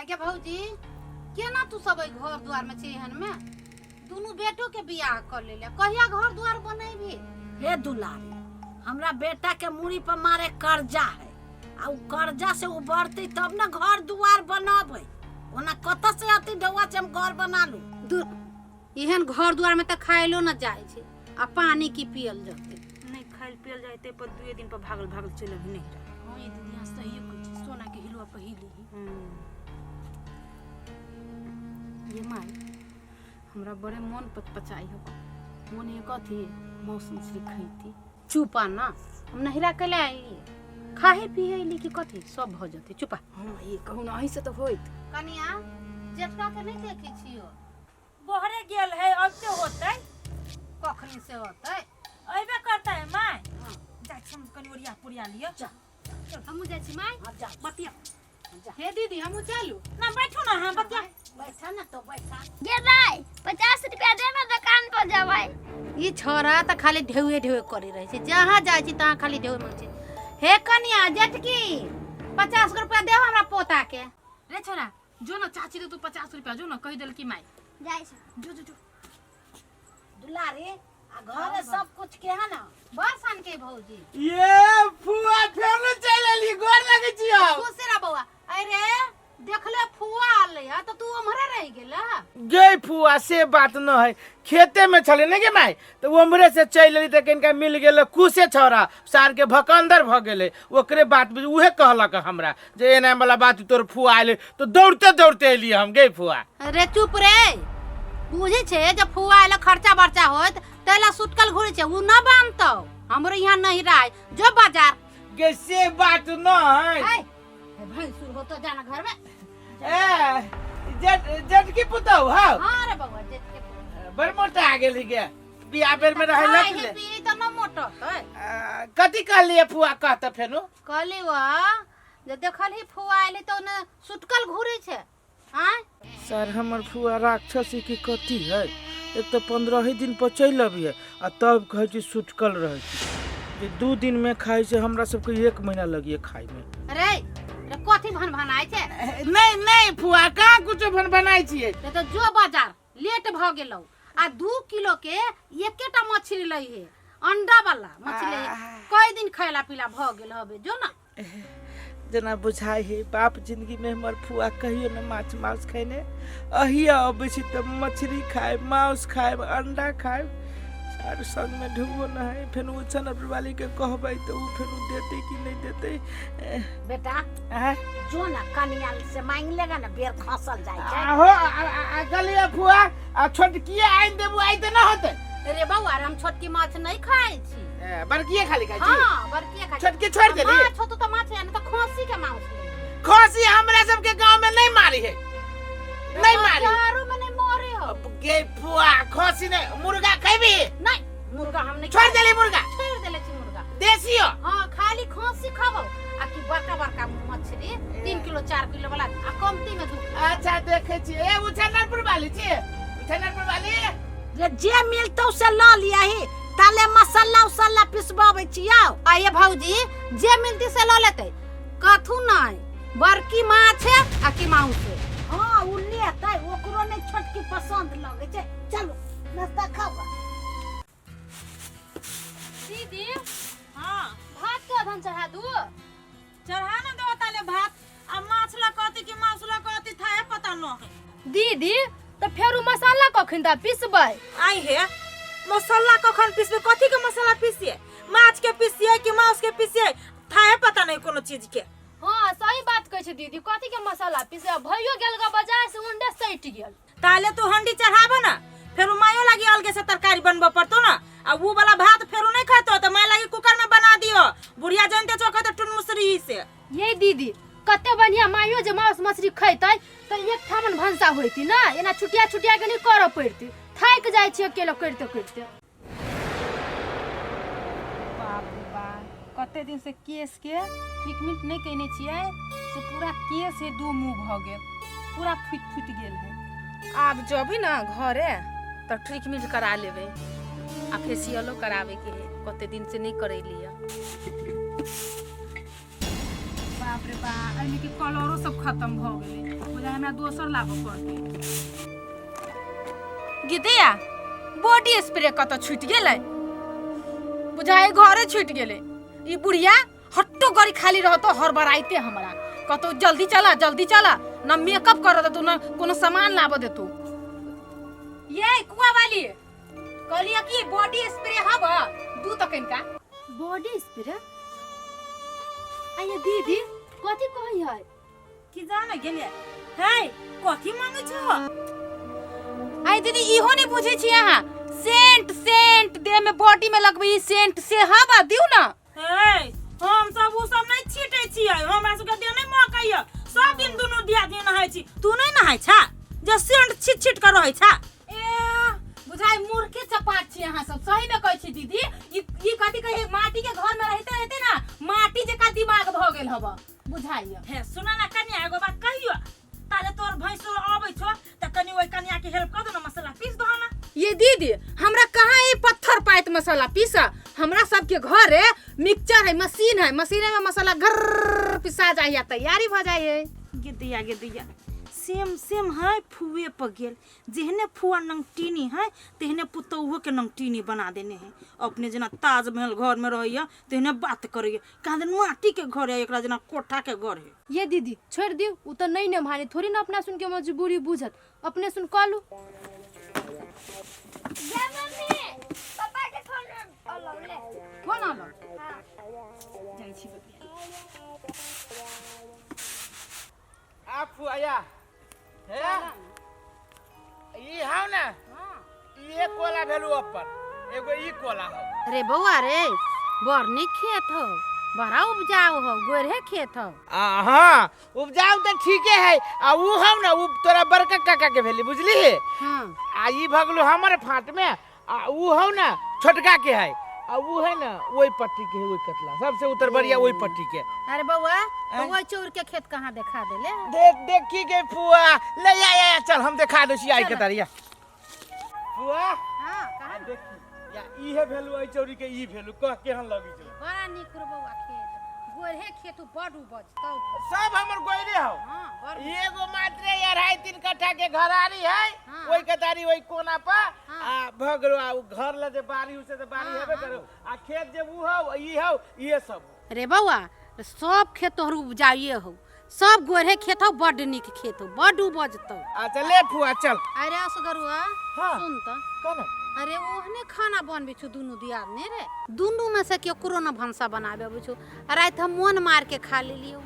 आगे भौजी, केना तू सब एहि घर दुआर में छै एहन में? दुनू बेटो के बियाह कर लेले, कहिया घर दुआर बनेबी? हे दुलारी, हमरा बेटा के मूड़ी पर मारे कर्जा है, आ उ कर्जा से उबरतै तब ने घर दुआर बनबै। ओना कतऽ से अति ढौआ से हम घर बना लू? दूर, एहन घर दुआर में तऽ खायलो न जाइ छै, आ पानी की पियल जतै? नहि खायल पियल जाइते पर दुए दिन पर भागल भागल चलि अभी नहीं रहा। हाँ ये दीदी, यहाँ सही कहै छै, सोना के हिलुआ पहिली। ये माय, हमरा बड़े मन पचपचाई हो, मन ये कथी मौस मछली खैती। चुपा ना, हम नहिरा कैले आइली? खाहे पिए अइली कि कथी? सब भऽ जेतै, चुपा। हाँ ये कहू ना, अहीं से तऽ होइत। कनिया, जेठका के नहीं देखै छियो? बहरे गेल है, अब से होतै। कखनी से होतै? अइबे करतै माय। जाइ छी हम, कनि ओरिया पुरिया लिअ। हमहूँ जाइ छी माय। हाँ, जा। बतिया। जा। हे दीदी, हमहूँ चलू ना? बैठू ना, हाँ बतिया। बैठा ना तो बैठा। गे दाइ, 50 रुपया दे ने, दोकान पर जेबै। ई छोरा तऽ खाली ढेउए ढेउए करे रहै छै, जहाँ जाइ छी तहाँ खाली ढेउए मांगै छै। हे कनिया, जेठकी, 50 रुपया देहो हमरा पोता के। रे छोरा, जो ना चाची दे तू 50 रुपया, जो ना, कहि देलकी माय। जाइ छी। जो जो जो। दुलारी, आ घरे सब कुछ के है ना? बड़ सान के भौजी। ये फुआ, फेर चलि एली, गोर लगै छी हम। खुश रह बौआ। अरे देखले फुआ आले है तऽ तू उम्हरे रहि गेला। गे फुआ, से बात न है, खेते में छले ने गे माय, तऽ उम्हरे से चलि एली तऽ कनिका मिल गेल कुसे छौड़ा, सार के भकंदर भऽ गेलै। ओकरे बात बुझ उहे कहलक हमरा जे एना वाला बात, तोर फुआ एलै तऽ दौड़ते दौड़ते एलियै हम गे फुआ। अरे चुप रे, बुझै छै जब फुआ आयल खर्चा बर्चा होत तैला सुटकल घुरै छै, उ न बान्हतौ। हमरो यहाँ नहीं रहे, जो बाजार। गे से बात न है। है भैंसुर हो तो जाना घर में। ए जेठ, जेठकी पुतहु हौ? हाँ रे बउआ, जेठ के पुतहु। बड़ मोटा आ गेली गे, बियाह बेर में रहे खाइ लकले। है पी तऽ न मोटतै। कथी कहलियै फुआ? कहत फेनु। कहली वह जे देखलही फुआ आयली तऽ ओने सुटकल घुरै छै आँय। सर, हमर फुआ राक्षस की कथी है? एक तऽ 15 ही दिन पर चलि अबियै आ तब कहै छै सुटकल रहै छै, जे 2 दिन में खाइ छै, हमरा सबके एक महीना लगिए खाइ में। रे रे, कथी भन भनाइ छै? नहीं नहीं फुआ, कहाँ कुछो भन बनाइ छियै। रे तऽ जो बाजार, लेट भऽ गेलौ। आ 2 किलो के एकेटा मछली लै हे, अंडा वाला मछली। कई दिन खैला पीला भऽ गेल हबे, जो ना। जेना बुझाइ है बाप जिंदगी में हमर फुआ कहियो न माछ मांस खैने, अहिया अबै छी तऽ मछली खायब, मांस खायब, अंडा खायब। आर संग में ढुबो न है, फेन ओ छनप वाली के कहबै तऽ उ फेन देतै कि नहीं देतै? बेटा। आँय? जो ना, कनिया से मांग लेगा ना, बेर खसल जाइ छै। आहो गलिया फुआ, आ छोटकिए आनि देबू आइ तऽ न होतै? रे बौआ रे, हम छोटकी माछ नहीं खाइ छी। ए, बड़किए खाली खाइ छी? हाँ, बड़किए खाइ छी। छोटकी छोड़ि देली? माछ होतो तऽ माछ है, नहीं तऽ खसी के मांस लेबै। खसी हमरा सबके गांव में नहीं मारी है, नहीं मारी। बाजारो में नहीं मारे हो। गे फुआ, खसी नहीं, मुर्गा खेबी? नहीं, मुर्गा हम नहीं। छोड़ खाइ। देली मुर्गा? छोड़ देले छी मुर्गा। देसी हो? हाँ, खाली खसी खाबो आ कि बड़का बड़का मछली, 3 किलो 4 किलो वाला, आ कमती में 2 किलो। अच्छा, देखे छी। ए उछनरपुर वाली छी, उछनरपुर वाली। रे, जे मिलतौ से लऽ लियही, ताले मसाला उसल्ला पिसबाबै छियौ। आइए भौजी, जे मिलती से लऽ लेतै, कथू नहीं, बड़की माछ है आ कि मांस है। हाँ, उ लेतै, ओकरो नहि छोटकी पसंद लगै छै। चलू, नाश्ता खाओ। दीदी। हाँ। भात के अधन चढ़ा दू? चढ़ा न दो ताले भात, आ माछ ला कहती कि मांस ला कहती, थाहे पता न है। दीदी, तऽ फेर उ मसाला कखन दा पिसबै? आई हे, मसाला कखन पीसबे? कथी के मसाला पीसिए? माछ के पीसिए कि मांस के पीसिए, थाहे पता नहीं कोनो चीज के। हाँ, सही बात कहै छै दीदी, कथी के मसाला पीसे? भइयो गेल ग बाजार से उंडे सटि गेल। ताले तू हंडी चढ़ाबो ना, फेर मायो लागी अलगे से तरकारी बनबो पड़तो ना, आ वो वाला भात फेरू नहीं खातो तो my लागी कुकर में बना दियो। बुढ़िया जानते चो तो टुन मुसरी से। ये दीदी, कते बढ़िया, मायो जे मांस मछली खैतै तऽ एक ठामन भनसा होइती ना, एना छुटिया छुटिया के नहीं करऽ पड़तै। थाकि जाइ छी अकेले करिते करिते। बाप रे बा, कते दिन से केस के ट्रीटमेंट नहीं कयने छियै, से पूरा केस हे दू मुँह भऽ गेल, पूरा फुटि फुटि गेल है। आब जबी ने घरे तऽ ट्रीटमेंट करा लेबै, आ फेसियलो कराबेके है, कते दिन से नहीं करेलियै। बाप रे बा, एहिमे के कलरो सब खत्म भऽ गेलै। बुझा हमरा दोसर लाबऽ पड़तै। गीतिया, बॉडी स्प्रे कतऽ छूटि गेलै? बुझाइ घरे छूटि गेलै। ई बुढ़िया हट्टो गड़ी खाली रहतो, हड़बड़ाइते हमरा कतौ जल्दी चला, जल्दी चला, न मेकअप कर देतू न कोनो सामान लाबऽ देतू। ये कुआ वाली, कहलिए कि बॉडी स्प्रे हब दू तो कनिका। Body spray? आइए दीदी, कथी कहै है? की जाने गेलियै हे, कथी मांगै छो? आई दीदी, इहो नहीं बुझै छी अहाँ। सेंट, सेंट देह में बॉडी में लगबै ई सेंट से हवा दिउ ना। हे, हम सब उ सब नहीं छीटै छियै, हमरा सबके देह नहीं महकैया। सब दिन दुनू दियादनी नहाय छी, तू नहीं नहाय छा जे सेंट छीट छीट कर रहै छा? ए बुझाइ मूर्खे चपाट छी अहाँ सब, सही में कहै छी दीदी। ई ई कथी कहै, माटी के घर में रहते रहते ना माटी जकाँ दिमाग भऽ गेल हब बुझाइया। हे सुन ना कन्या, एगो बात कहियो, ताले तोर भैंसुर अबै छो त कनि ओइ कन्या के हेल्प कर दो ना, मसाला पीस दो ना। ये दीदी, हमरा कहाँ ये पत्थर पाइत मसाला पीसा? हमरा सबके घरे मिक्सचर है, मशीन है, मशीन में मसाला घर पिसा जाए या तैयारी भ जाए है। गिदिया गिदिया, सेम सेम है फुए पर गेल। जेहने फुआ नंगटीनी है तेहने पुतौहो के नंगटीनी बना देने है। अपने जेना ताजमहल घर में रहैया तेहने बात करैया। कहाँ दिन माटी के घर है, एकरा जेना कोठा के घर है। ये दीदी छोड़ दियो, उ त नहीं ने माने थोड़ी ना अपना सुन के मजबूरी बुझत, अपने सुन कलू। जा मम्मी, पापा के फोन अलौ ले। फोन आलो? हाँ। जाइ छी बतिया। आ फुआया हे, ई हाउ ना, ई एक कोला भेलू अपन, एगो ई कोला हौ। अरे बौआ रे, बड़ नीक खेत हो, बड़ा उपजाऊ हो, गोरहे खेत हो। आ हाँ, उपजाऊ तऽ ठीके है। आ ऊ हौ ना, ऊ तोरा बड़का काका के भेली, बुझली? हाँ। आ ई भगलू हमर फाट में, आ ऊ हौ ना छोटका के है, आ ऊ है ना ओहि पट्टी के है, ओहि कतला सबसे उत्तर बढ़िया ओहि पट्टी के। अरे बौआ, तो वही चोर के खेत कहाँ देखा देले? देख देखी के फुआ, ले आ आ, चल हम देखा दे छी आई के तारिया फुआ। हाँ, कहाँ? देखी या, इहे भेलू एहि चौरी के, ई भेलू कह केहन लगी छौ? बड़ा नीक रे बौआ खेत, गोरहे खेत, बड़ उपजतौ। सब हमर गोइरे हौ। हाँ, बड़। एगो मात्रे 2.5-3 कट्ठा के घरारी है। हाँ। ओहि कतारी ओहि कोना पर। हाँ। आ भ गेलो, आ उ घर ले जे बाड़ी उसे तऽ बाड़ी हाँ, हेबे हाँ। करो, आ खेत जे उ हौ, ई हौ, इहे सब हौ। रे बौआ, सब खेत तोहर उपजाइए हौ, सब गोरहे खेत हौ, बड नीक खेत हौ, बड उपजतौ। अच्छा ले फुआ, चल। अरे असगरुआ। हाँ। सुन तऽ। कौन? अरे ओहने खाना बनबै छौ दुनू दियादनी रे, दुनू में से केकरो न भनसा बनाबे अबै छौ। आ राति हम मोन मार के खा लेलियौ,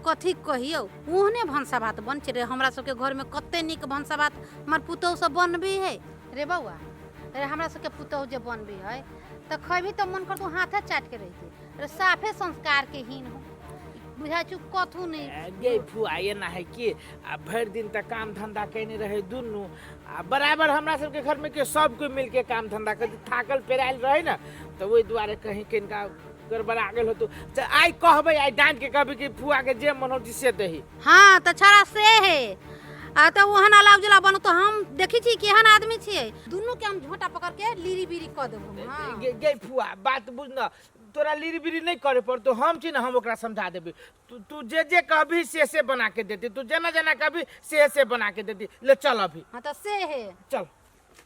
कथी कहियौ, ओहने भनसा भात बन छै रे। हमरा सबके घर में कते नीक भनसा भात हमर पुतहु सब बनबै है रे बौआ। रे हमरा सबके पुतहु जे बनबै है तऽ खैबही तऽ मन करतौ हाथे चाटि के रहि जेबै रे। साफे संस्कार के हीन हो बुझाइ छौ, कथू नहि। गे फुआ, एना है कि आ भरि दिन तऽ काम धंधा केने रहे दुनू, आ बराबर हमरा सबके घर में के सब कोई मिलके काम धंधा कर थाकल पेरायल रहे ना, तऽ ओहि दुआरे कहीं किनका गड़बड़ा गेल होतो। तऽ आइ कहबै, आइ डाँटि के कहबै कि फुआ के जे मन होती से दही। हाँ तऽ छड़ा से है, आ तऽ ओहन अलाव जला बनू तऽ हम देखै छी केहन आदमी छियै, दुनू के हम झोंटा पकड़ के लीरी बीरी कऽ देबो। हाँ। गे गे फुआ, बात बुझ न, तोरा लीरी बीरी नहीं करे पड़तो, हम छी ना, हम ओकरा समझा देबै। तू तू जे जे कहबी से से बना के देती, तू जेना जेना कहबी से से बना के देती। ले चल अभी। हाँ तऽ से है। चल।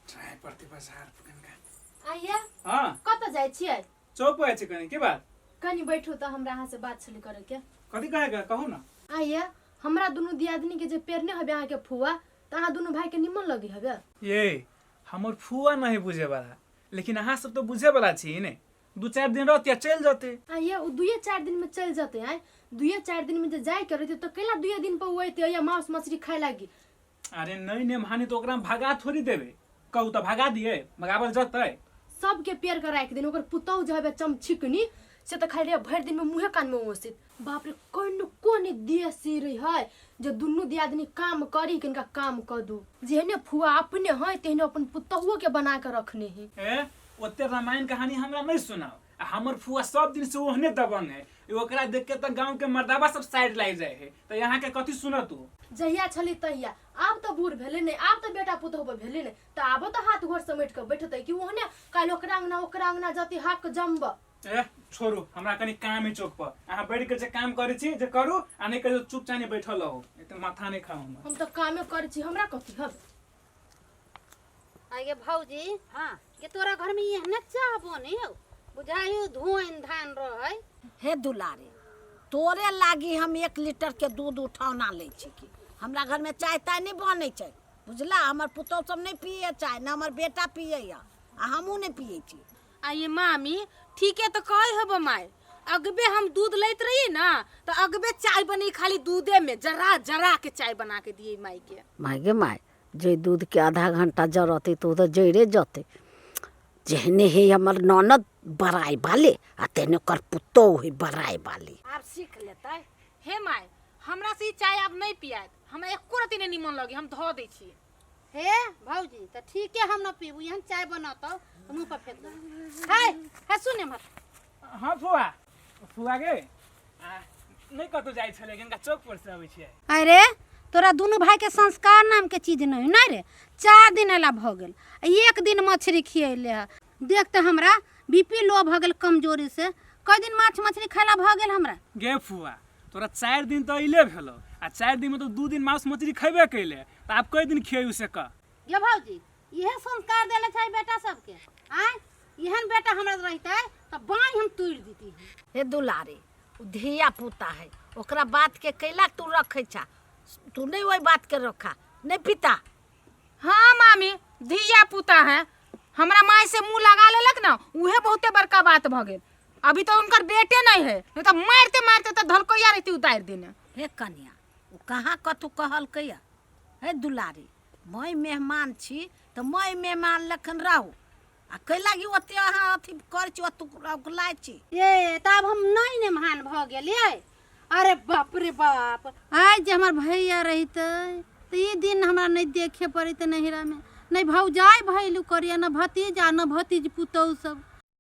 ट्राई पड़तै बाजार कनिका। आइया। हाँ। कतऽ जाइ छियै? चौक पर जाइ छी कनि, के बात? कनि बैठू तऽ, हमरा अहाँ से बात छलै करे के। कथी कहे के, कहू ना। आइया, हमरा दुनू दियादनी के जे पेरने हबे अहाँ के फुआ, तऽ अहाँ दुनू भाई के निमन लगी हबे? ये हमर फुआ नहीं बुझे वाला, लेकिन अहाँ सब तो बुझे वाला छी ने। 2-4 दिन रहते आ चलि जते। आइया, उ 2-4 दिन में चलि जते। आइ 2-4 दिन में जे जाय के रहते तऽ कैला 2 दिन पर उ अइते या मांस मछली खाय लागी? अरे नहीं ने मानी तो ओकरा हम भगा थोड़ी देबे, कहू तऽ भगा दिए, भगावल जतै? सबके पेड़ के राखि देने। ओकर पुतहु जे हबे चमछिकनी, से तऽ खाली भरि दिन में मुँहे कान में ओसित। बाप रे, कोन कोन देसी रही है जे दुनू दियादनी काम करी किनका काम कऽ दू। जेहने फुआ अपने है तेहने अपन पुतहुओ के बना के रखने है। ए ओते रामायण कहानी हमरा नहीं सुनाओ। आ हमर फुआ सब दिन से ओहने दबंग है, ओकरा देख के तऽ गांव के मर्दाबा सब साइड लागि जाए है, तऽ यहाँ के कथी सुनत तू? जहिया छली तहिया, आब तऽ बूढ़ भेलै नहि, आब तऽ बेटा पुतहु पर भेलै नहि, तऽ आबो तऽ हाथ गोर समेट कऽ बैठतै कि ओहने काल्हि ओकरा अंगना ओकरा अंगना जती हाक जमब? ए छोड़ू, हमरा कनी काम है चौक पर। अहाँ बैठ के जे काम करै छी जे करू, आ नहि करू चुपचाप बैठल रहू, एते माथा नहि खाउ हमर। हम तऽ कामे करै छी, हमरा कथी हबे। आगे भौजी। हाँ। के तोरा घर में एहने चाह बने हौ, बुझाइयो धोइन धान रहै। हे दुलारे, तोरे लागी हम 1 लीटर के दूध उठौना लै छी की हमरा घर में चाय ताय नहीं बनै छै, बुझला? हमर पुतहु सब नहीं पिए चाय, ना हमर बेटा पिए आ हमहूँ नहीं पिए छी। आ ये मामी ठीके तो कहे हब माय, अगबे हम दूध लैत रहिए ना तो अगबे चाय बनी खाली दूधे में जरा जरा के चाय बना के दिए माई के। माय गे माय, जे दूध के आधा घंटा जरते तो तो जरे जते। जेहने हे हमर ननद बराई वाले आ तेने ओकर पुतोहु है बराई वाली। आब सीख लेतै। हे my, हमरा से ई चाय आब नहीं पियात, हमरा एको रत्ती नहीं निमन लगे, हम धो दै छी। हे भौजी तो ठीक है, हम न पीबू, एहन चाय बनतौ तो मुंह पर फेंक देबौ। हाय हे सुन एम्हर। हाँ फुआ, फुआ गे नहि कतौ जाइ छलै, गंगा चौक पर से अबै छियै। अरे तोरा दुनू भाई के संस्कार नाम के चीज नहीं नहीं रे, 4 दिन अला भऽ गेल, 1 दिन मछली खियैले है। देख तऽ हमरा बीपी लो भऽ गेल कमजोरी से, कई दिन माछ मछली खैला भऽ गेल हमरा। गे फुआ, तोरा 4 दिन तऽ अइले भेलौ, आ 4 दिन में तो 2 दिन मांस मछली खैबे कैले, तऽ आब कई दिन खियैउ से कह। गे भौजी, इहे संस्कार देले छै बेटा सबके, आँय एहन बेटा हमरा रहितै तऽ बाँहि हम तोड़ि दिती। हे दुलारे, उ धिया पुता है, ओकरा बात के कैला तू रखै छा, तू नहीं ओहि बात के रखा, नहीं पिता। हाँ मामी, धिया पुता है, हमरा माय से मुंह लगा लेलक ना, उहे बहुते बड़का बात भ गेल। अभी तो उनकर बेटे नहीं है, नहीं तो मारते मारते तो धलकैया रहती उतार देने। हे कन्या, उ कहाँ कतू कहलकै? हे दुलारी, मैं मेहमान छी तऽ मैं मेहमान लखन रहू, आ कै लागी ओते अहाँ अथी करै छी, ओतु औकलाइ छी। ए तऽ आब हम नहि मेहमान भऽ गेलियै। अरे बाप रे बाप, आइ जे हमर भैया रहितै तऽ ई दिन हमरा नहि देखे पड़ैत नैहरामे, नहि भौजाइ भैलू करिया, न भतीजा न भतीज पुतहु सब।